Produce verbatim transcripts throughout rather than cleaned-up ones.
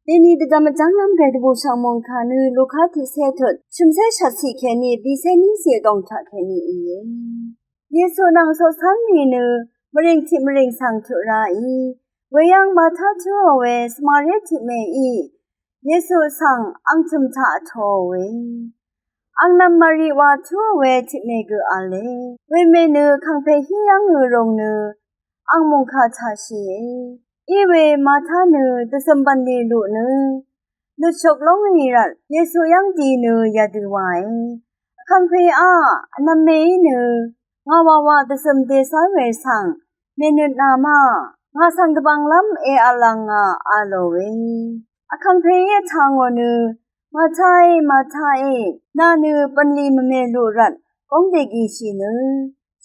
Deni dvdvm vjv́nglv́m gvdvbù shv̀ng mòngkà nø Luka tiqsé tut shø̀msé shvtciq kèní bìsé níciq dòng taq kèní íe. Yesu nvng coqcv́ng nìnø mvrìng tiq mvrìng svng tut raí. Weyv́ng Màtá túò we Samaria tiq mèí Yesu svng ang tø̀m taq vtōò we. Angnvm Mari wa túò we tiq mè gø v̄le. Wemè nø kàngpè hí yv́ngø rung nø ang mòngkà taqshìe. Iwe Màtá nø dvzøm bv̀nlì luq nø nøtshuk lóngì rvt Yesu yv́ng di nø yadø wae. Vkàngpè á, vnvm mèí nø ngà wàwà dvzøm dèzv́r we svng mènøt na ma, ngà svng dvbvnglv́m èvl lv̀ngà a lò we. Vkàngpèí vtà ngò nø, Màtáí, Màtáí, nà nø bv̀nlì mvmè luq rvt góng dègìshì nø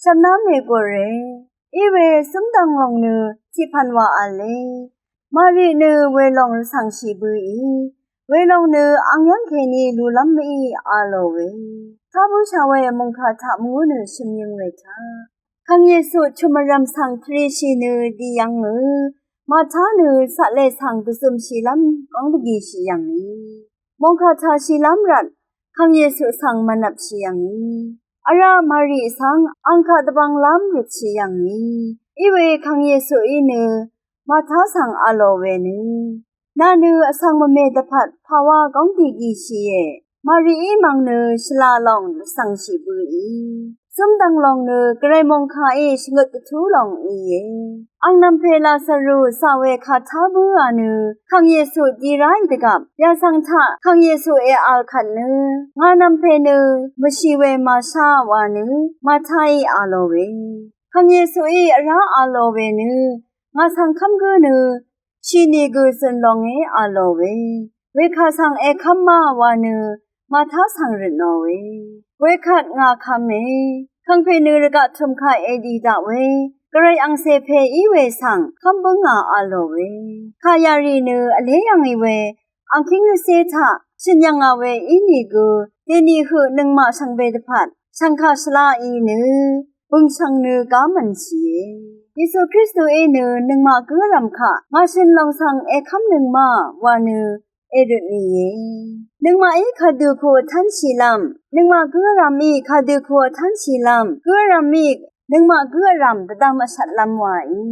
shv̀mná mègùre. Iwe zǿmdv̀ng lòng nø tiqpv̀n wà v̄le. Mari nø welòng rvcv̀ngshì bøì, welòng nø ang yv́ng kèní lulv́m mí a lò we. Tá bǿshà we mòngkà taq mvngú nø shø̀myøng we taq Vkàng Yesu chø̀m vrv̀m svng tvrishì nø di yv́ngø, Màtá nø saqlè svng dvzømshìlv́m góng dvgìshì yv̀ngì. Mòngkà taqshìlv́m rvt Vkàng Yesu svng mvnvpshì yv̀ngì. Vrá Mari svng ang kaq dvbvnglv́m røtshì yv̀ngì. Iwe Vkàng Yesuí nø Màtá svng a lò we nø, nà nø vsvng mvmè dvpvt pàwá góng dègìshìe. Marií mv̀ng nø shvlá lòng rvcv̀ngshì bøì, zǿmdv̀ng lòng nø gvray mòngkàí shvngøt dvtú lòng íe. Ang nv̀mpè Lazaru zà we kà tá bǿà nø Vkàng Yesu di ráì dvgvp, yà svng taq Vkàng Yesu èvl kvt nø, ngà nv̀mpè nø mvshì we màshá wa nø Màtáí a lò we. Vkàng Yesuí vrá a lò we nø, ngà svng kv́m gǿ nø shìnìgø zø̀n longe a lò we. Wekà svng èkv́m ma wa nø Màtá svng røtnò we. Wekvt ngà kv́me. Vkàngpè nø rvgaq tø̀m kaq èdì daq we, gvray angcè pè í we svng kv́m bǿngà a lò we. Kà yarì nø vlé yv̀ngì we, angkíng rvcé taq shø̀n yv̀ngà we ínìgø, dèni høq nøngmaq shvngbe dvpvt shv̀ngkà shvlá í nø bø̀ngshv̀ng nø gá mv̀nshìe. Yesu Kristuí nø nøngmaq gǿ vrv̀m kaq ngà shø̀n lòng svng èkv́mnøng ma wa nø èrøtnìe. Nøngmaqí kadø ku vtv́nshìlv́m, nøngmaq gǿ vrv̀mí kadø ku vtv́nshìlv́m, gǿ vrv̀mí nøngmaq gǿ vrv̀m dvdvm vshvtlv́m waí.